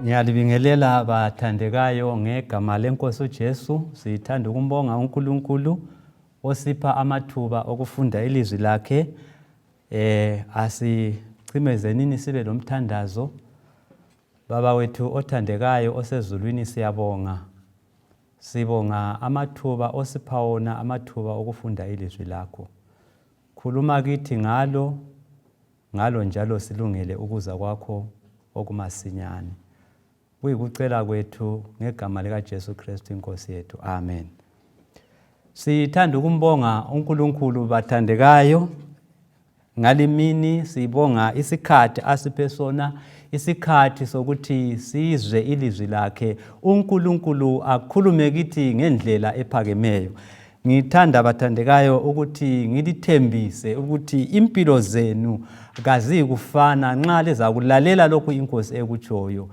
Ngiyalibingelela bathandekayo ngegama lenkosi uJesu. Sithanda ukumbonga uNkulunkulu osipha amathuba okufunda ilizwi lakhe. Asichimezenini sibe lomthandazo. Baba wethu othandekayo osezulwini siyabonga. Sibonga amathuba osipha wona amathuba okufunda ilizwi lakho. Khuluma kithi ngalo ngalo njalo silungele ukuza kwakho okumasinyane. Kuyikucela kwethu ngegama likaJesu Kristu inkosi yethu. Amen. Sithanda ukumbonga uNkulunkulu bathandekayo ngalimini sibonga isikhathi asiphe sona isikhathi sokuthi sizwe ilizwi lakhe uNkulunkulu akhulume kithi ngendlela ephakemeyo. Ngithanda bathandekayo ukuthi ngilithembise ukuthi impilo zenu kaziyikufana nxa lizakulalela lokhu inkosi ekutshoyo.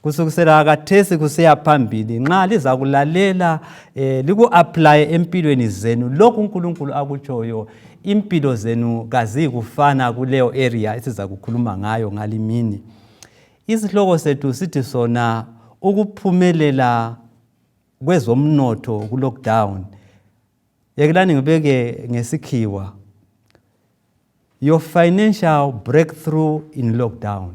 Kusukisela kathesi kusiya phambili nxa lizakulalela liku-aplaye empilweni zenu lokhu uNkulunkulu akutshoyo, impilo zenu kaziyikufana kuleyo area esizakukhuluma ngayo ngalimini. Isihloko sethu sithi sona ukuphumelela kwezomnotho ku-lockdown. Yekelani ngibeke ngesikhiwa. Your financial breakthrough in lockdown.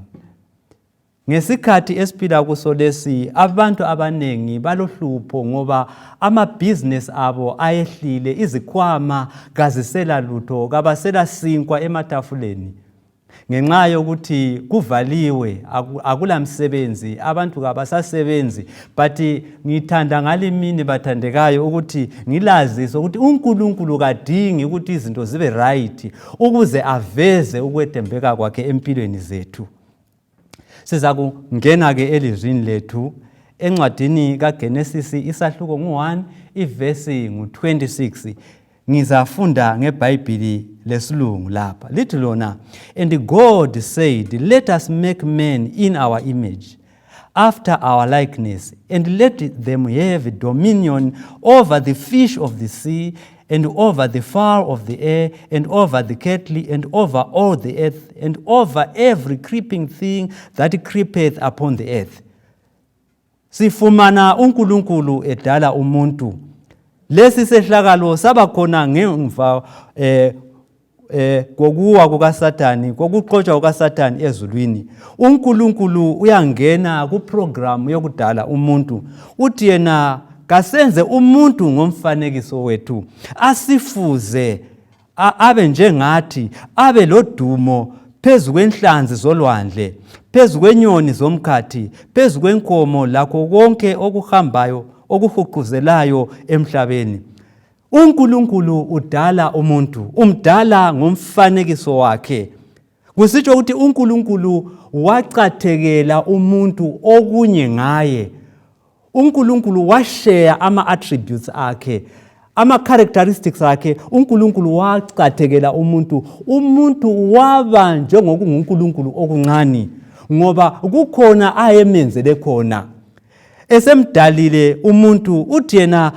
Ngesikhathi esiphila kuso lesi abantu abanengi balohlupho ngoba amabhizinesi abo ayehlile, izikhwama kazisela lutho, kabasela sinkwa ematafuleni ngenxa yokuthi kuvaliwe, akulamsebenzi, abantu kabasasebenzi. But ngithanda ngalimini bathandekayo ukuthi ngilazise ukuthi uNkulunkulu kadingi ukuthi izinto zibe right ukuze aveze ukwethembeka kwakhe empilweni zethu. Siza kungena ke elizwini lethu encwadini kaGenesis isahluko ngu-1 ivesi ngu-26. Ngizafunda ngeBhayibhili lesilungu lapha. Lithi lona, and God said, let us make man in our image, after our likeness, and let them have dominion over the fish of the sea, and over the fowl of the air, and over the cattle, and over all the earth, and over every creeping thing that creepeth upon the earth. Sifumana uNkulunkulu edala umuntu. Lesi sehlakalo saba khona ngemva kokuwa kukaSathani, kokuxotshwa kukaSathani ezulwini. uNkulunkulu uyangena kuprogram yokudala umuntu. Uthi yena kasenze umuntu ngomfanekiso wethu, asifuze abe njengathi, abe lodumo phezu kwenhlanzi zolwandle, phezu kwenyoni zomkhathi, phezu kwenkomo lakho konke okuhambayo okuhuquzelayo emhlabeni. uNkulunkulu udala umuntu, umdala ngomfanekiso wakhe. Kusitsho ukuthi uNkulunkulu wacathekela umuntu okunye ngaye. uNkulunkulu washeya ama-attributes akhe, ama-characteristics akhe. uNkulunkulu wacathekela umuntu. Umuntu waba njengokunguNkulunkulu okuncane ngoba kukhona ayemenzele khona. Esemdalile umuntu uthi yena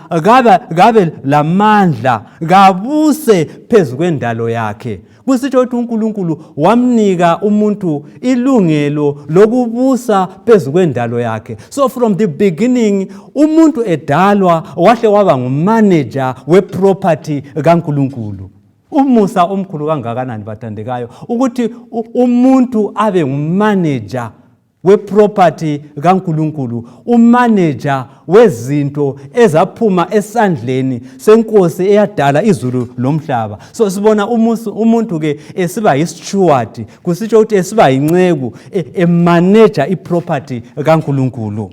kabe lamandla, kabuse phezu kwendalo yakhe. Kusitsho ukuthi uNkulunkulu wamnika umuntu ilungelo lokubusa phezu kwendalo yakhe. So from the beginning umuntu edalwa wahle waba ngumanager weproperty kaNkulunkulu. Umusa omkhulu kangakanani bathandekayo ukuthi umuntu abe ngumanager weproperty kaNkulunkulu, umanager wezinto ezaphuma esandleni senkosi eyadala izulu lomhlaba. So sibona umuntu ke esiba yisteward, kusitsho ukuthi esiba yinceku emanager iproperty kaNkulunkulu.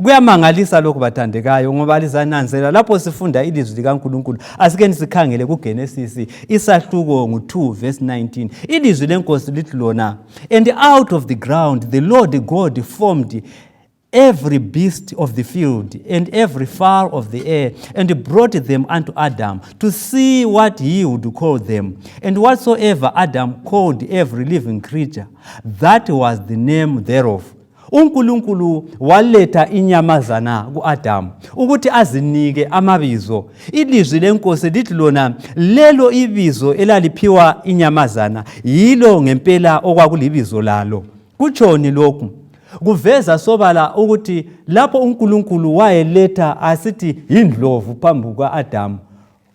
Kuyamangalisa lokhu bathandekayo ngoba lizananzela lapho sifunda ilizwi likaNkulunkulu. Asikeni sikhangele kuGenesis isahluko ngu-2 verse 19. Ilizwi lenkosi lithi lona, and out of the ground the Lord God formed every beast of the field and every fowl of the air, and brought them unto Adam to see what he would call them. And whatsoever Adam called every living creature, that was the name thereof. uNkulunkulu waletha inyamazana kuAdamu ukuthi azinike amabizo. Ilizwi lenkosi lithi lona lelo ibizo elaliphiwa inyamazana yilo ngempela okwakulibizo lalo. Kutshoni lokhu? Kuveza sobala ukuthi lapho uNkulunkulu wayeletha asithi yindlovu phambi kuka-Adamu,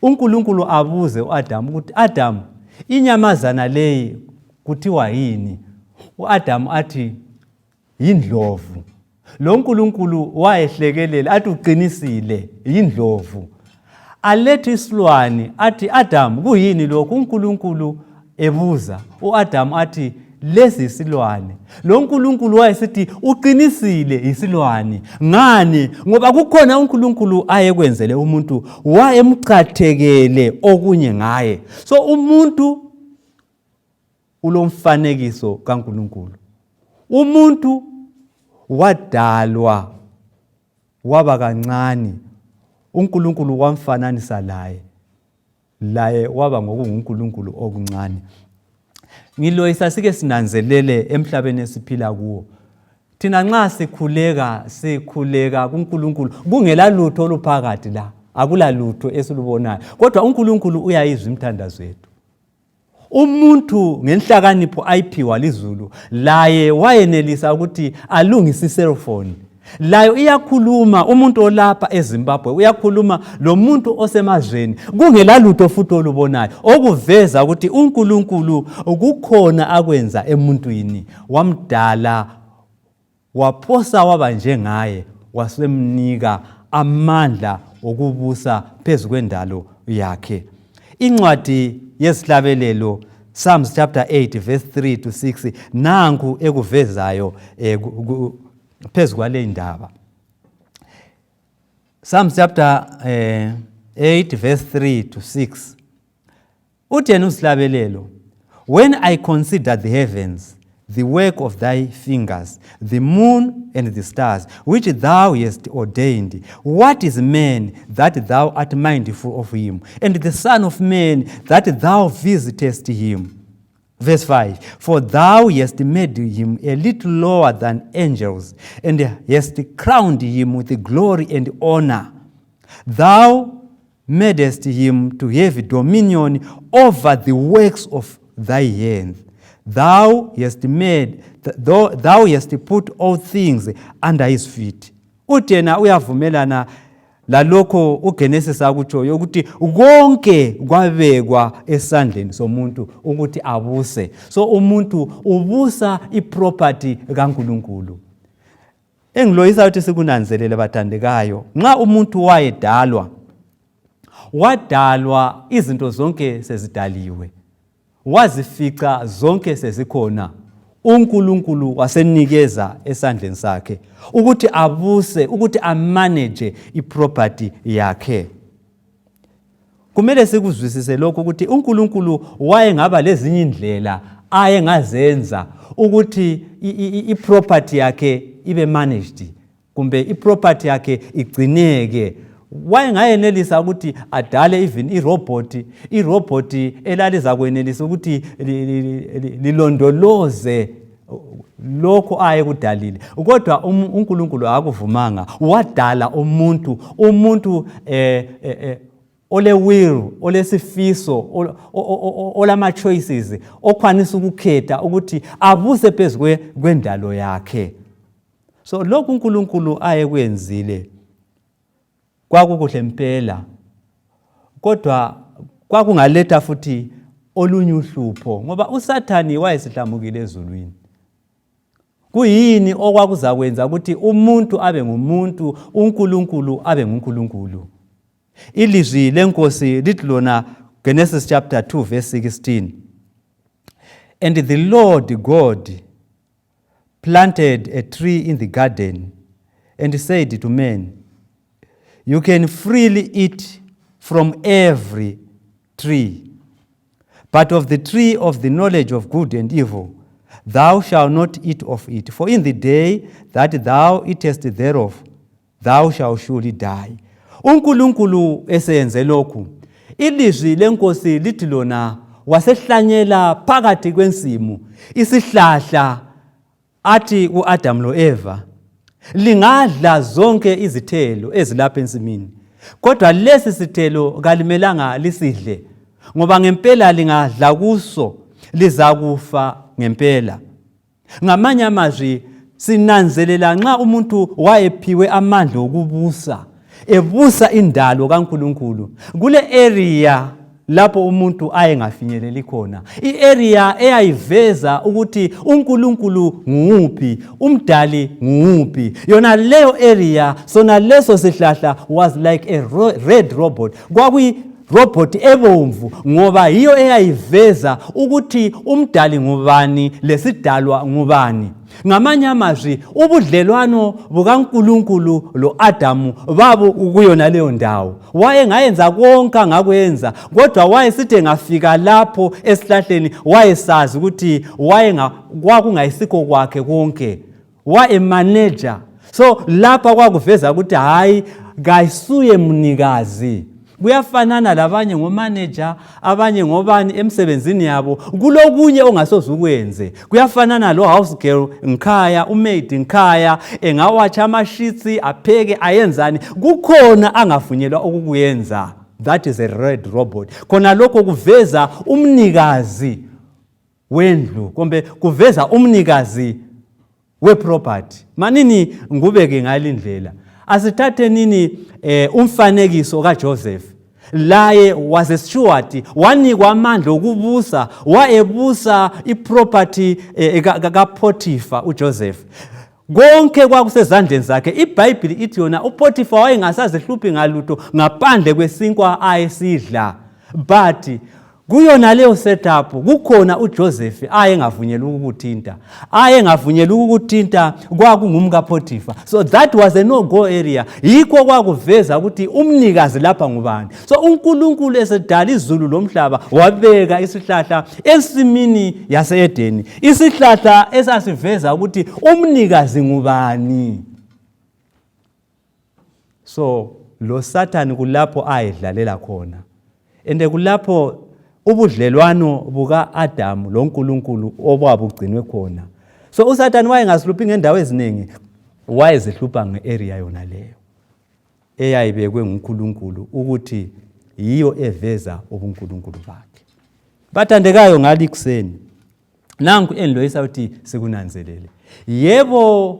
uNkulunkulu abuze u-Adamu ukuthi Adamu, inyamazana leyi kuthiwa yini? U-Adamu athi yindlovu. Lo Nkulunkulu wayehlekelela athi uqinisile yindlovu. Alethe isilwane athi Adamu kuyini lokhu? uNkulunkulu ebuza uAdamu athi lesi yisilwane. Lo Nkulunkulu wayesithi uqinisile yisilwane. Ngani? Ngoba kukhona uNkulunkulu ayekwenzele umuntu wayemchathekele okunye ngaye. So umuntu ulomfanekiso kaNkulunkulu. Umuntu wadalwa waba kancane, uNkulunkulu wamfananisa laye, laye waba ngokunguNkulunkulu okuncane. Ngiloyisa sike sinanzelele emhlabeni esiphila kuwo. Thina nxa sikhuleka sikhuleka kuNkulunkulu kungela lutho oluphakathi la, akula lutho esilubonayo, kodwa uNkulunkulu uyayizwa imithandazo yethu. Umuntu ngenhlakanipho ayiphiwa lizulu laye wayenelisa ukuthi alungise iselfoni layo iyakhuluma. Umuntu olapha eZimbabwe uyakhuluma lomuntu osemazweni kungelalutho futhi olubonayo, okuveza ukuthi uNkulunkulu kukhona akwenza emuntwini, wamdala Waphosa waba njengaye, wasemnika amandla okubusa phezu kwendalo yakhe. Incwadi yezihlabelelo Psalms chapter 8 verse 3 to 6 nanku ekuvezayo eh, phezu kwale ndaba. Psalms chapter 8 verse 3 to 6 Uthi yena uzihlabelelo, When I consider the heavens, the work of thy fingers, the moon and the stars, which thou hast ordained, what is man that thou art mindful of him, and the son of man that thou visitest him? Verse 5 For thou hast made him a little lower than angels, and hast crowned him with glory and honor. Thou madest him to have dominion over the works of thy hands. Thou hast made, thou hast put all things under his feet. Uthi yena uyavumelana lalokho uGenesis akutshoyo ukuthi konke kwabekwa esandleni somuntu ukuthi abuse. So umuntu ubusa iproperty kaNkulunkulu. Engiloyisa ukuthi sikunanzelele bathandekayo, nxa umuntu wayedalwa, wadalwa izinto zonke sezidaliwe, wazifica zonke sezikhona. uNkulunkulu wasenikeza esandleni sakhe ukuthi abuse, ukuthi amanage iproperty yakhe. Kumele sikuzwisise lokhu ukuthi uNkulunkulu wayengaba lezinye indlela ayengazenza ukuthi i-property yakhe ibe managed kumbe i-property yakhe igcineke. Wayengayenelisa ukuthi adale even irobhoti, irobhoti elalizakwenelisa ukuthi lilondoloze lokho ayekudalile, kodwa uNkulunkulu akuvumanga. Wadala umuntu, umuntu ole will, olesifiso, olama choices, okwanisa ukukhetha ukuthi abuse phezu kwendalo yakhe. So lokhu uNkulunkulu ayekwenzile kwakukuhle mpela, kodwa kwakungaletha futhi olunye uhlupho, ngoba uSathani wayesihlamukile ezulwini. Kuyini okwakuzakwenza ukuthi umuntu abe ngumuntu, uNkulunkulu abe nguNkulunkulu? Ilizwi lenkosi lithi lona Genesis chapter 2 verse 16 And the Lord God planted a tree in the garden and said to man, You can freely eat from every tree, but of the tree of the knowledge of good and evil thou shalt not eat of it, for in the day that thou eatest thereof thou shalt surely die. UNkulunkulu eseyenze lokhu, ilizwi lenkosi lithi lona wasehlanyela phakathi kwensimu isihlahla, athi ku-Adamu lo-Eva, lingadla zonke izithelo ezilapha ensimini, kodwa lesi sithelo kalimelanga lisidle, ngoba ngempela lingadla kuso lizakufa ngempela. Ngamanye amazwi Sinanzelela nxa umuntu wayephiwe amandla okubusa, ebusa indalo kaNkulunkulu, kule area lapho umuntu ayengafinyeleli khona, i-area eyayiveza ukuthi uNkulunkulu nguwuphi, umdali nguwuphi. Yona leyo area, sona leso sihlahla was like a red robot. Kwakuyi robot ebomvu ngoba yiyo eyayiveza ukuthi umdali ngubani lesidalwa ngubani. Ngamanye amazwi, ubudlelwano bukaNkulunkulu lo-Adamu babu kuyona leyo ndawo. Wayengayenza konke angakwenza, kodwa wayesithi engafika lapho esihlahleni wayesazi ukuthi kwakungayisikho kwakhe konke. Wayemaneja. So lapha kwakuveza ukuthi hhayi, kayisuye mnikazi. Kuyafanana labanye ngomaneja, abanye ngobani emsebenzini yabo, kulokunye ongasoze ukwenze. Kuyafanana lo house girl ngikhaya, umaid ngikhaya, engawatsha amashitsi, apheke, ayenzani, kukhona angavunyelwa ukukuyenza. That is a red robot. Khona lokho kuveza umnikazi wendlu, kumbe kuveza umnikazi weproperty. Manini ngubeke ngalindlela. Asithathe nini umfanekiso kaJoseph. Laye was a steward, wanikwa amandla okubusa, wayebusa iproperty kaPotiphar uJoseph. Konke kwakusezandleni zakhe. IBhayibhili ithi yona uPotiphar wayengasazihluphi ngalutho ngaphandle kwesinkwa ayesidla. But kuyona leyo setup kukhona uJoseph ayengavunyelwa ukukuthinta. Ayengavunyelwa ukukuthinta kwakungumkaPotiphar. So that was a no-go area. Yikho kwakuveza ukuthi umnikazi lapha ngubani. So uNkulunkulu esedala izulu lomhlaba wabeka isihlahla ensimini yase-Edeni. Isihlahla esasiveza ukuthi umnikazi ngubani. So lo Sathane kulapho ayedlalela khona. Ende kulapho ubudlelwano buka-Adamu loNkulunkulu obabugcinwe khona. So uSathane wayengazihluphi ngendawo eziningi, wayezihlupha nge-area yona leyo eyayibekwe nguNkulunkulu ukuthi yiyo eveza ubuNkulunkulu bakhe. Bathandekayo, ngali kuseni nanku endiloyisa ukuthi sikunanzelele. Yebo,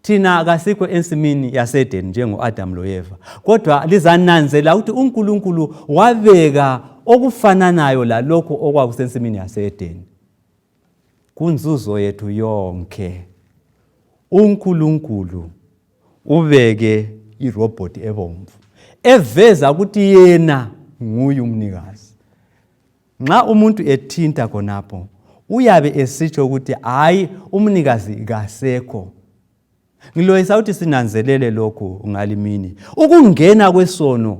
thina kasikho ensimini yaseEdeni njengo-Adamu loEva, kodwa lizananzela ukuthi uNkulunkulu wabeka okufananayo lalokho okwakusensimini yaseEdeni. Kunzuzo yethu yonke, uNkulunkulu ubeke irobhoti ebomvu eveza ukuthi yena nguye umnikazi. Nxa umuntu ethinta khonapho uyabe esitsho ukuthi hayi, umnikazi kasekho. Ngiloyisa ukuthi sinanzelele lokhu ngalimini. Ukungena kwesono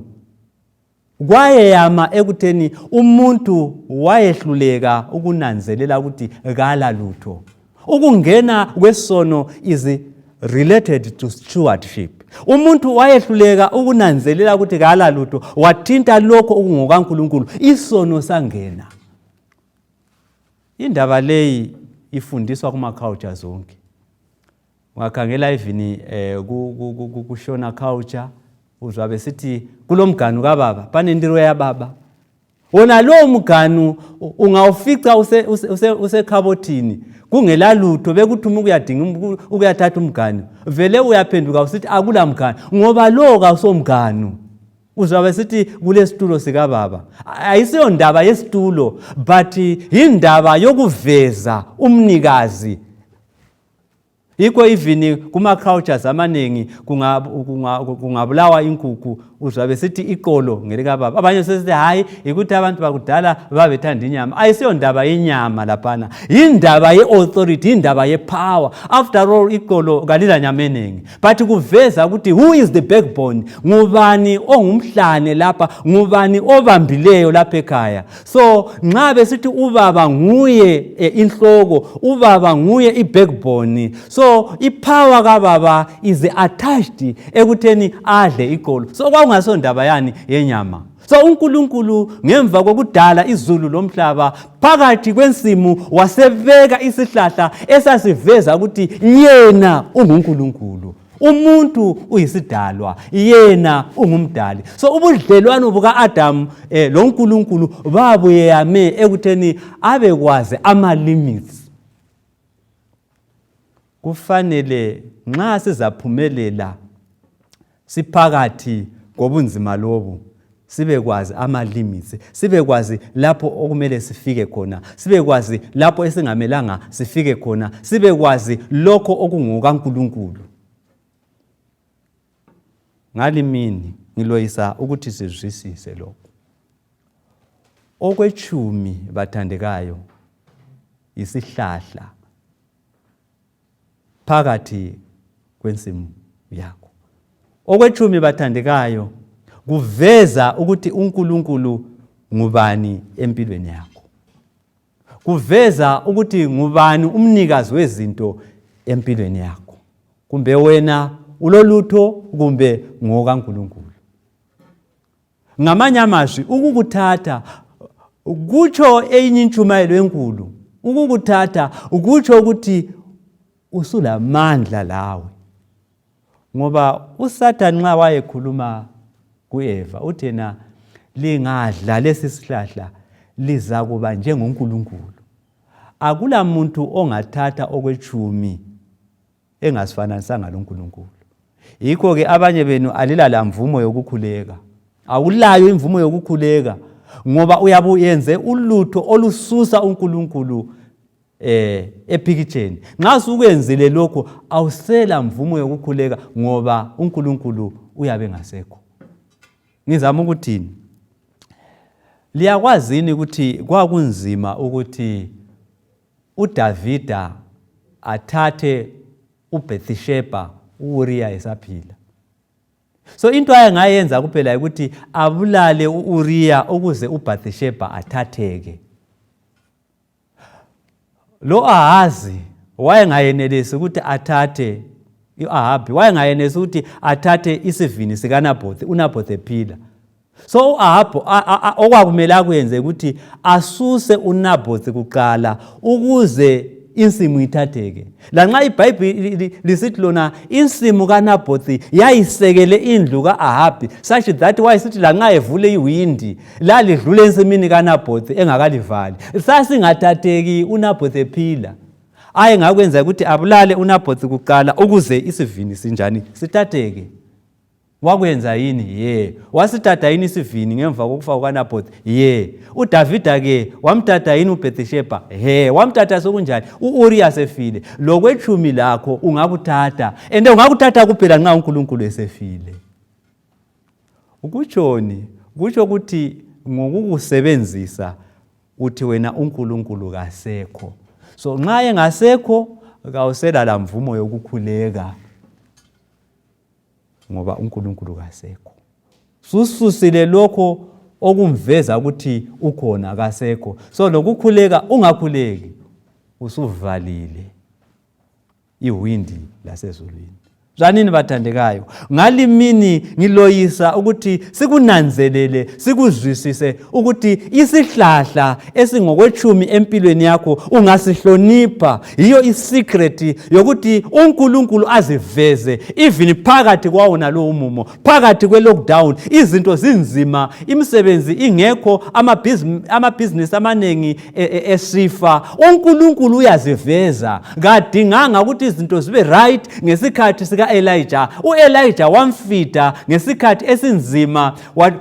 kwayeyama ekutheni umuntu wayehluleka ukunanzelela ukuthi kala lutho. Ukungena kwesono is related to stewardship. Umuntu wayehluleka ukunanzelela ukuthi kala lutho, wathinta lokho okungokaNkulunkulu, isono sangena. Indaba leyi ifundiswa kuma-culture zonke. Ungakhangela even kuShona culture, uzwa besithi kulomganu kababa, panendiro yababa. Wona lowo mganu ungawufica usekhabothini kungelalutho, bekuthuma ukuyadinga ukuyathatha umganu, vele uyaphenduka usithi akula mganu, ngoba lowo kawusomganu. Uzwa besithi kulesitulo sikababa. Ayisiyo ndaba yesitulo, but yindaba yokuveza umnikazi. Yikho even kuma-cultures amaningi kungabulawa inkukhu, uzwa besithi iqolo ngelikababa. Abanye sesithi hayi, yikuthi abantu bakudala babethanda inyama. Ayisiyo ndaba yenyama laphana, yindaba ye-authority, yindaba ye-power. After all, iqolo kalila nyama eningi, but kuveza ukuthi who is the backbone, ngubani ongumhlane lapha, ngubani obambileyo lapha ekhaya. So nxa besithi ubaba nguye inhloko, ubaba nguye i-backbone, so ipower kababa is attached ekutheni adle iqolo. So kwakungasondaba yani yenyama. So uNkulunkulu ngemva kokudala izulu lomhlaba phakathi kwensimu wasebeka isihlahla esasiveza ukuthi yena unguNkulunkulu. Umuntu uyisidalwa, yena ungumdali. So ubudlelwano buka-Adamu loNkulunkulu babuyeyame ekutheni abekwazi ama-limits. Kufanele nxa sizaphumelela siphakathi kobunzima lobu sibekwazi ama-limits, sibekwazi lapho okumele sifike khona, sibekwazi lapho esingamelanga sifike khona, sibekwazi lokho okungokaNkulunkulu. Ngalimini ngiloyisa ukuthi sizwisise lokho. Okwetshumi bathandekayo yisihlahla phakathi kwensimu yakho. Okwetshumi bathandekayo kuveza ukuthi uNkulunkulu ngubani empilweni yakho. Kuveza ukuthi ngubani umnikazi wezinto empilweni yakho. Kumbe wena ulolutho kumbe ngokaNkulunkulu. Ngamanye amazwi, ukukuthatha kutsho eyinye intshumayelo enkulu. Ukukuthatha kutsho ukuthi usulamandla lawe, ngoba uSathane nxa wayekhuluma kuEva uthi yena lingadla lesi sihlahla lizakuba njengoNkulunkulu. Akula muntu ongathatha okwetshumi engasifananisanga loNkulunkulu. Yikho-ke abanye benu alila lamvumo yokukhuleka. Awulayo imvumo yokukhuleka ngoba uyabe uyenze ulutho olususa uNkulunkulu eh epikitsheni. Nxa usukwenzile lokho awusela mvumo yokukhuleka ngoba uNkulunkulu uyabe engasekho. Ngizama ukuthini? Liyakwazini ukuthi kwakunzima ukuthi uDavida athathe uBethisheba uUriya esaphila. So into ayengayenza kuphela ukuthi abulale uUriya ukuze uBathisheba athatheke. Lo Ahazi wayengayenelisi ukuthi athathe uAhabi wayengayenelisi ukuthi athathe isivini sikaNabhothi uNabhothi ephila. So uAhabhu okwakumele akwenze ukuthi asuse uNabhothi kuqala ukuze insimu ithatheke. Lanxa iBhayibhili lisithi lona insimu kaNabhothi yayisekele indlu ka-Ahabi such that wayesithi lanxa evule iwindi lalidlula ensimini kaNabhothi engakalivali. Sasingathatheki uNabhothi ephila. Ayengakwenza ukuthi abulale uNabhothi kuqala ukuze isivini sinjani sithatheke. Wakwenza yini? Ye. Wasithatha yini isivini ngemva kokufa kukaNabhothi? Ye. UDavida ke wamthatha yini uBhethisheba? He. Wamthatha sokunjani? U-Uriya sefile. Lokwetshumi lakho ungakuthatha. And ungakuthatha kuphela nxa uNkulunkulu esefile. Kutshoni? Kutsho ukuthi ngokukusebenzisa uthi wena uNkulunkulu kasekho. So nxa engasekho kawusela lamvumo yokukhuleka. Ngoba uNkulunkulu kasekho. Sususile lokho okumveza ukuthi ukhona kasekho. So lokukhuleka ungakhuleki usuvalile iwindi lasezulwini. Zwanini bathandekayo, ngalimini ngiloyisa ukuthi sikunanzelele, sikuzwisise ukuthi isihlahla esingokwetshumi empilweni yakho ungasihlonipha. Yiyo isecret yokuthi uNkulunkulu aziveze even phakathi kwawona lowo mumo, phakathi kwe-lockdown, izinto zinzima, imisebenzi ingekho, amabhizinisi amaningi esifa. UNkulunkulu uyaziveza, kadinganga ukuthi izinto zibe right ngesikhathi sika-Elijah. U-Elijah wamfida ngesikhathi esinzima,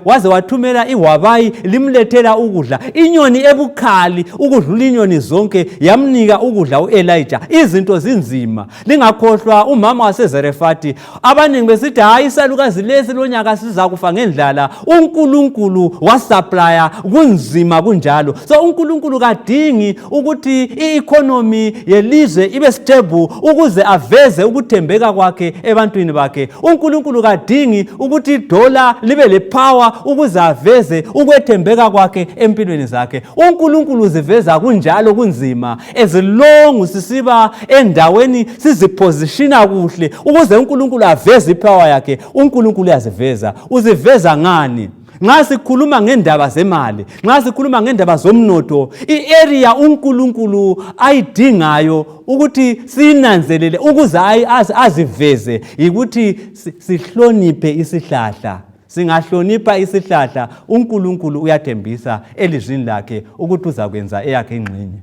waze wathumela iwabayi limlethela ukudla, inyoni ebukhali ukudlula inyoni zonke yamnika ukudla u-Elijah. Izinto zinzima. Lingakhohlwa umama waseZarefati, abaningi besithi hayi isalukazi lesi lonyaka sizakufa ngendlala. uNkulunkulu wasaplaya kunzima kunjalo. So uNkulunkulu kadingi ukuthi i-economy yelizwe ibe stable ukuze aveze ukuthembeka kwakhe ebantwini bakhe. uNkulunkulu kadingi ukuthi idola libe lepower ukuze aveze ukwethembeka kwakhe empilweni zakhe. uNkulunkulu uziveza kunjalo kunzima, as long sisiba endaweni sizipositiona kuhle ukuze uNkulunkulu aveze ipower yakhe. uNkulunkulu uyaziveza. Uziveza ngani? Nxa sikhuluma ngendaba zemali, nxa sikhuluma ngendaba zomnotho, i-area uNkulunkulu ayidingayo ukuthi siyinanzelele ukuze aziveze yikuthi sihloniphe isihlahla. Singahlonipha isihlahla, uNkulunkulu uyathembisa elizwini lakhe ukuthi uzakwenza eyakhe ingxenye.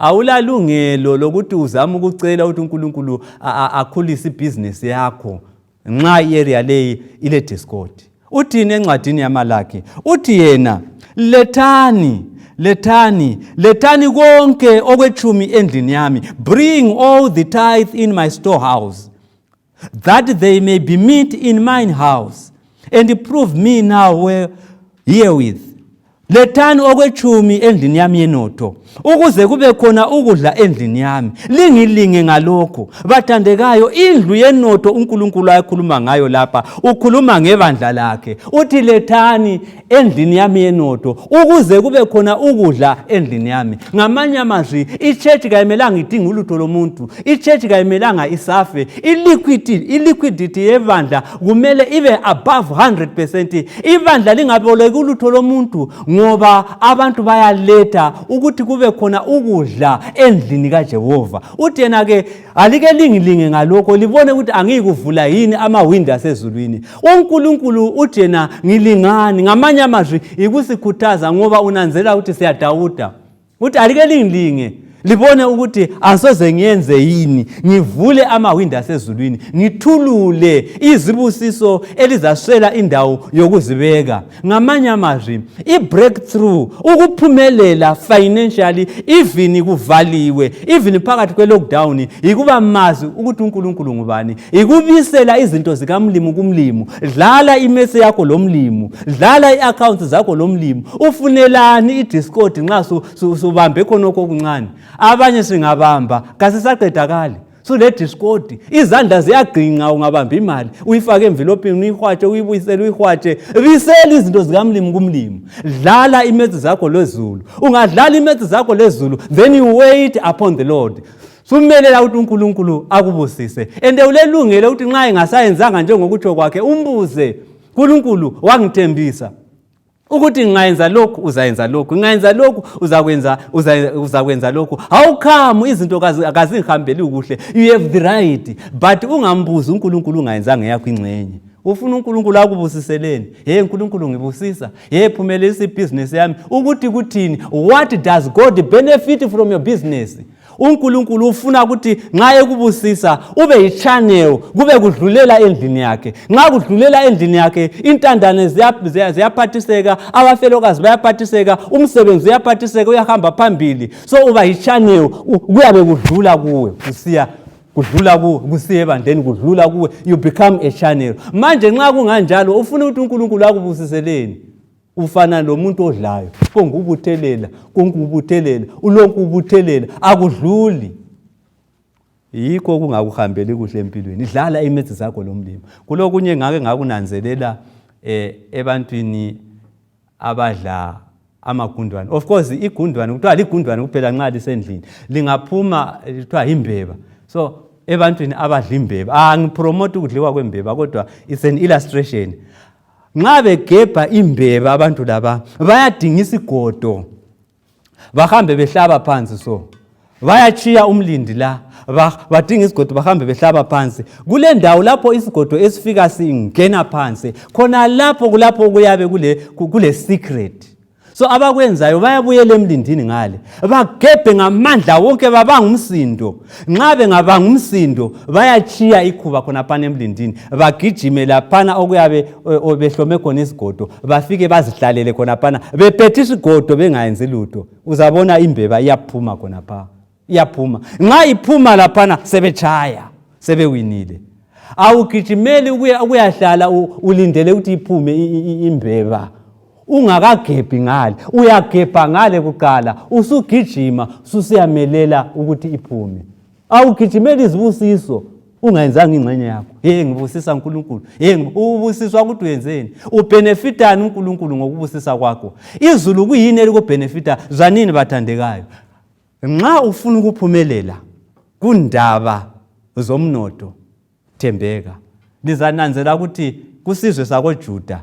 Awulalungelo lokuthi uzame ukucela ukuthi uNkulunkulu akhulise ibhizinesi yakho nxa i-area leyi ile discord. Uthini encwadini yaMalaki? Uthi yena, lethani, lethani, lethani konke okwetshumi endlini yami. Bring all the tithe in my storehouse, that they may be meat in mine house, and prove me now where herewith. Lethani okwetshumi endlini yami yenotho, ukuze kube khona ukudla endlini yami. Lingilinge ngalokho. Bathandekayo, indlu yenotho uNkulunkulu ayekhuluma ngayo lapha, ukhuluma ngebandla lakhe. Uthi lethani endlini yami yenotho, ukuze kube khona ukudla endlini yami. Ngamanye amazwi, i-church kayimelanga idinge ulutho lomuntu. I-church kayimelanga isafe. I-liquidity yebandla kumele ibe above 100%. Ibandla lingaboleki ulutho lomuntu, ngoba abantu bayaletha ukuthi kube khona ukudla endlini kaJehova. Uthi yena ke, alike lingilinge ngalokho, libone ukuthi angiyikuvula yini amawindi asezulwini. UNkulunkulu uthi yena ngilingani. Ngamanye amazwi yikusikhuthaza, ngoba unanzela ukuthi siyadawuda. Uthi alike lingilinge, libone ukuthi asoze ngiyenze yini, ngivule amawindi asezulwini, ngithulule izibusiso elizaswela indawo yokuzibeka. Ngamanye amazwi, i-breakthrough, ukuphumelela financially, even kuvaliwe, even phakathi kwe-lockdown, yikuba mazi ukuthi uNkulunkulu ngubani, yikubisela izinto zikaMlimu kuMlimu. Dlala i-maths yakho loMlimu, dlala i-accounts zakho loMlimu. Ufunelani i-discord nxa subambe khonokho okuncane? Abanye singabamba kasisaqedakali, sule discord, izandla ziyaginqa. Ungabamba imali, uyifake emvilopini, uyihwatshe, uyibuyisele, uyihwatshe. Bisela izinto zikaMlimu kuMlimu. Dlala i-maths zakho lezulu. Ungadlala i-maths zakho lezulu, then you wait upon the Lord, sumelela ukuthi uNkulunkulu akubusise. And ulelungelo ukuthi nxa engasayenzanga njengokutsho kwakhe, umbuze, "Nkulunkulu, wangithembisa ukuthi ngingayenza lokhu, uzayenza lokhu, ngingayenza lokhu, uzakwenza uzakwenza lokhu. How come izinto kazingihambeli kuhle?" You have the right, but ungambuzi uNkulunkulu ungayenzanga yakho ingxenye. Ufuna uNkulunkulu akubusiseleni? "Hey Nkulunkulu, ngibusisa. Hey, phumelelisa ibhizinesi yami." Ukuthi kuthini? What does God benefit from your business? UNkulunkulu ufuna ukuthi nxa ekubusisa ube yi-channel, kube kudlulela endlini yakhe. Nxa kudlulela endlini yakhe, intandane ziyaphathiseka, abafelokazi bayaphathiseka, umsebenzi uyaphathiseka, uyahamba phambili. So uba yi-channel, kuyabe kudlula kuwe kusiya, kudlula kuwe kusiya ebandleni, kudlula kuwe. You become a channel. Manje nxa kunganjalo, ufuna ukuthi uNkulunkulu akubusiseleni? Ufana lomuntu odlayo, kongubuthelela, kongubuthelela, ulokhu ubuthelela, akudluli. Yikho kungakuhambeli kuhle empilweni. Dlala i-maths zakho lomlimi. Kulokunye ngake ngakunanzelela ebantwini abadla amagundwane. Of course, igundwane kuthiwa ligundwane kuphela nxa lisendlini, lingaphuma kuthiwa imbeba. So ebantwini abadla imbeba, angipromote ukudliwa kwembeba, kodwa it's an illustration. Nxa begebha imbeba abantu laba bayadinga isigodo, bahambe behlaba phansi. So bayachiya umlindi la, badinga isigodo, bahambe behlaba phansi. Kule ndawo lapho isigodo esifika singena phansi khona, lapho kulapho kuyabe kule secret. So abakwenzayo, bayabuyela emlindini ngale, bagebhe ngamandla wonke, babanga umsindo. Nxa bengabanga umsindo, bayachiya ikhuba khonaphana emlindini, bagijime laphana okuyabe behlome khona isigodo, bafike bazihlalele khonaphana bephethe isigodo, bengayenzi lutho. Uzabona imbeba iyaphuma khonapha, iyaphuma. Nxa iphuma laphana, sebetshaya, sebewinile. Awugijimeli ukuyahlala ulindele ukuthi iphume imbeba ungakagebhi ngale. Uyagebha ngale kuqala, usugijima susiyamelela ukuthi iphume. Awugijimeli izibusiso ungayenzanga ingxenye yakho. "Hey, ngibusisa uNkulunkulu." Hey, ubusiswa ukuthi uyenzeni? Ubenefitani uNkulunkulu ngokubusisa kwakho? Izulu kuyini elikubenefita? Zwanini bathandekayo, nxa ufuna ukuphumelela kundaba zomnotho, thembeka. Lizananzela ukuthi kusizwe sakoJuda,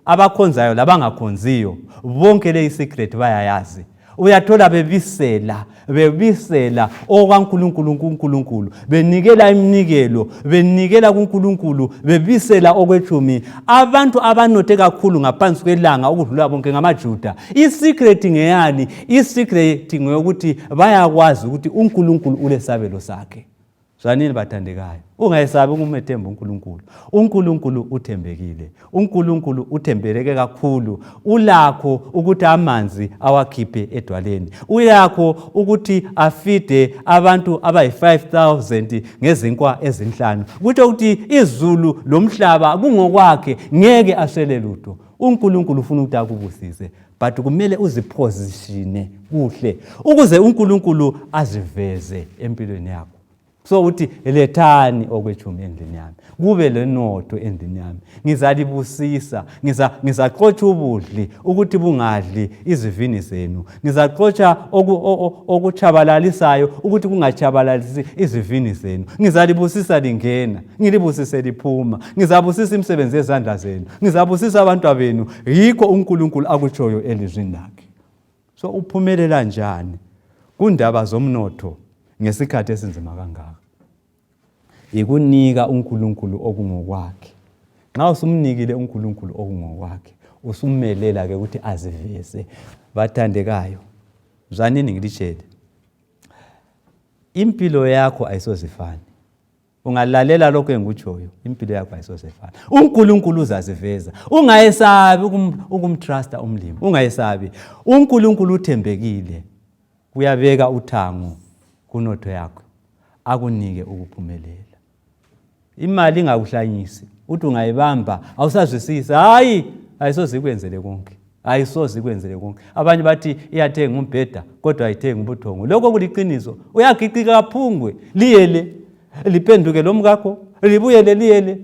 abakhonzayo labangakhonziyo bonke leyi secret bayayazi. Uyathola bebisela, bebisela okaNkulunkulu kuNkulunkulu, benikela iminikelo, benikela kuNkulunkulu, bebisela okwetshumi. Abantu abanothe kakhulu ngaphansi kwelanga ukudlula bonke ngamaJuda. Isecret ngeyani? Isecret ngeyokuthi bayakwazi ukuthi uNkulunkulu ulesabelo sakhe. Zwanini bathandekayo, ungayesabi ukumethemba uNkulunkulu. UNkulunkulu uthembekile. UNkulunkulu uthembeleke kakhulu. Ulakho ukuthi amanzi awakhiphe edwaleni. Uyakho ukuthi afide abantu abayi-5000 ngezinkwa ezinhlanu. Kutsho ukuthi izulu lomhlaba kungokwakhe, ngeke aswele lutho. UNkulunkulu ufuna ukuthi akubusise, but kumele uziphozishine kuhle ukuze uNkulunkulu aziveze empilweni yakho. So uthi lethani okwetshumi endlini yami, kube lenotho endlini yami, ngizalibusisa, ngizaxotsha ubudli ukuthi bungadli izivini zenu, ngizaxotsha okutshabalalisayo ukuthi kungatshabalalisi izivini zenu, ngizalibusisa lingena, ngilibusise liphuma, ngizabusisa imisebenzi yezandla zenu, ngizabusisa abantwa benu. Yikho uNkulunkulu akutshoyo elizwini lakhe. So uphumelela njani kundaba zomnotho ngesikhathi esinzima kangaka? Yikunika uNkulunkulu okungokwakhe. Nxa usumnikile uNkulunkulu okungokwakhe, usumelela ke ukuthi aziveze. Bathandekayo, zwanini ngilitshele, impilo yakho ayisozifani. Ungalalela lokho engikutshoyo, impilo yakho ayisoze ifane. UNkulunkulu uzaziveza. Ungayesabi ukumtrusta umlimi, ungayesabi. UNkulunkulu uthembekile, uyabeka uthango kunotho yakho, akunike ukuphumelela. Imali ingakuhlanyisi, uthi ungayibamba awusazwisisi, hayi, ayisoze ikwenzele konke ayisoze ikwenzele konke. Abanye bathi iyathenga umbheda kodwa ayithengi ubuthongo. Lokho kuliqiniso. Uyagiqika kaphungwe liyele liphenduke lomkakho libuyele liyele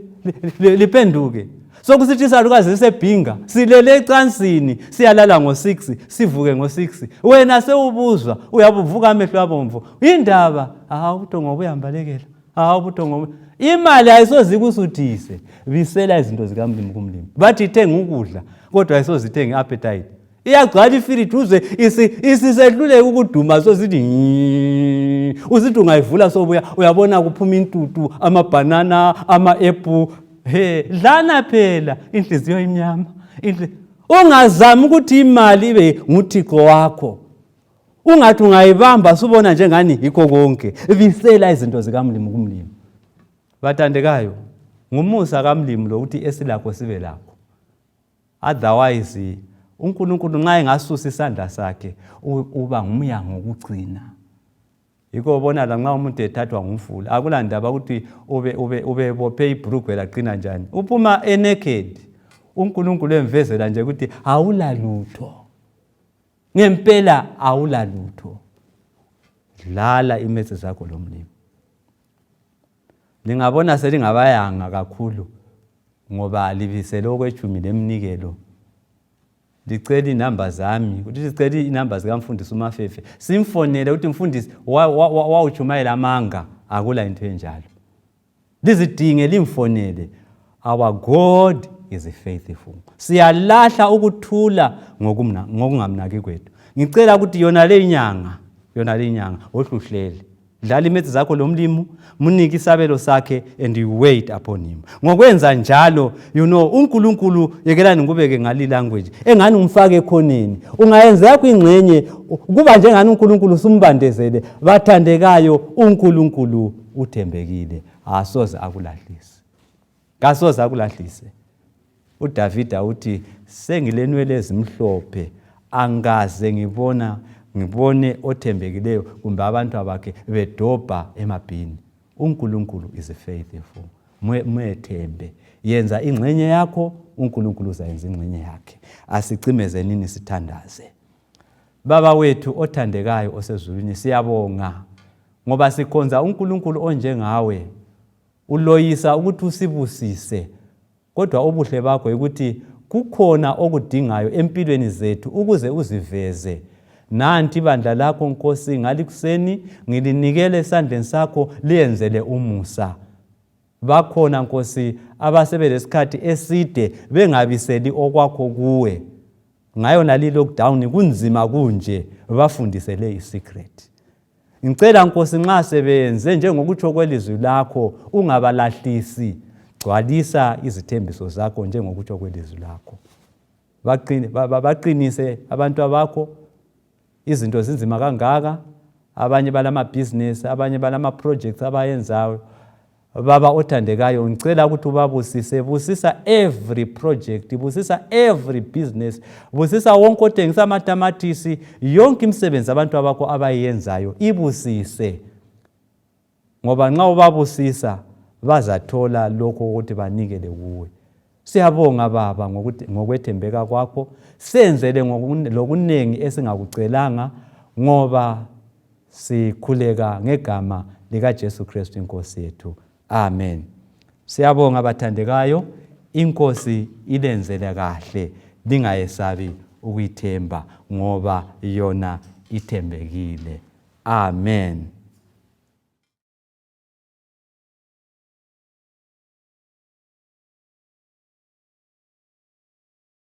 liphenduke. Sokusithi isalukazi sisebhinga silele ecansini siyalala ngo-6 sivuke ngo-6 wena sewubuzwa uyabuvuka amehlo abomvu indaba hawu ubuthongo buyambalekela. Hawu ubuthongo imali ayisoze ikusuthise. Bisela izinto zikamlimi kumlimi. Bathi ithenga ukudla kodwa ayisoze ithenge i-appetite. Iyagcwala ifiriji uze isisehluleka ukuduma sosithi usithi ungayivula sobuya uyabona kuphuma intutu, amabhanana, ama-apple. He, dlana phela inhliziyo imnyama. Ungazami ukuthi imali ibe nguthixo wakho. Ungathi ungayibamba subona njengani yikho konke. Bisela izinto zikamlimi kumlimi. Bathandekayo, ngumusa kamlimi lokuthi esilakho sibe lakho. Otherwise uNkulunkulu nxa engasusa isandla sakhe uba ngumyanga wokugcina. Yikho ubona lanxa umuntu ethathwa ngumfula akulandaba ukuthi ubebophe ibhurugwe laqina njani, uphuma enaked. UNkulunkulu emvezela nje ukuthi awulalutho. Ngempela awula lutho. Dlala imetsi zakho lomlimi. Lingabona selingabayanga kakhulu ngoba libisele okwetshumi lemnikelo. Licela inamba zami, ukuthi licela inamba zikamfundisi uMafefe. Simfonele ukuthi mfundisi wawutshumayela amanga, akula into enjalo. Lizidinge limfonele. Our God is faithful. Siyalahla ukuthula ngokungamnaki kwethu. Ngicela ukuthi yona le inyanga, yona le inyanga ohluhlele. Dlala imethi zakho lomlimu, munike isabelo sakhe and you wait upon him. Ngokwenza njalo, you know, uNkulunkulu yekelani ngikubeke ngali language, engani umfake ekhoneni. Ungayenza yakho ingxenye kuba njengani uNkulunkulu usumbandezele. Bathandekayo, uNkulunkulu uthembekile, asoze akulahlise, kasoze akulahlise. UDavida uthi sengilenwele ezimhlophe, angikaze ngibona ngibone othembekileyo kumbe abantu abakhe bedobha emabhini. UNkulunkulu is faithful, mwethembe, yenza ingxenye yakho, uNkulunkulu uzayenza ingxenye yakhe. Asicimezenini sithandaze. Baba wethu othandekayo osezulwini, siyabonga ngoba sikhonza uNkulunkulu onjengawe. Uloyisa ukuthi usibusise, kodwa ubuhle bakho yikuthi kukhona okudingayo empilweni zethu ukuze uziveze. Nanti ibandla lakho Nkosi, ngalikuseni ngilinikele esandleni sakho, liyenzele umusa. Bakhona Nkosi abasebelesikhathi eside bengabiseli okwakho kuwe. Ngayo nali lockdown kunzima kunje, bafundise le i-secret. Ngicela Nkosi, nxa sebenze njengokutsho kwelizwi lakho, ungabalahlisi, gcwalisa izithembiso zakho njengokutsho kwelizwi lakho. Baqinise abantu abakho. Izinto zinzima kangaka, abanye balamabhizinesi, abanye balama-projects abayenzayo. Baba othandekayo, ngicela ukuthi ubabusise. Busisa every project, busisa every business, busisa wonke othengisa amatamatisi, yonke imisebenzi abantu abakho abayenzayo ibusise, ngoba nxa ubabusisa bazathola lokho ukuthi banikele kuwe. Siyabonga Baba ngokwethembeka kwakho. Senzele lokunengi esingakucelanga, ngoba sikhuleka ngegama likaJesu Kristu inkosi yethu. Amen. Siyabonga bathandekayo, inkosi ilenzele kahle, lingayesabi ukuyithemba ngoba yona ithembekile. Amen.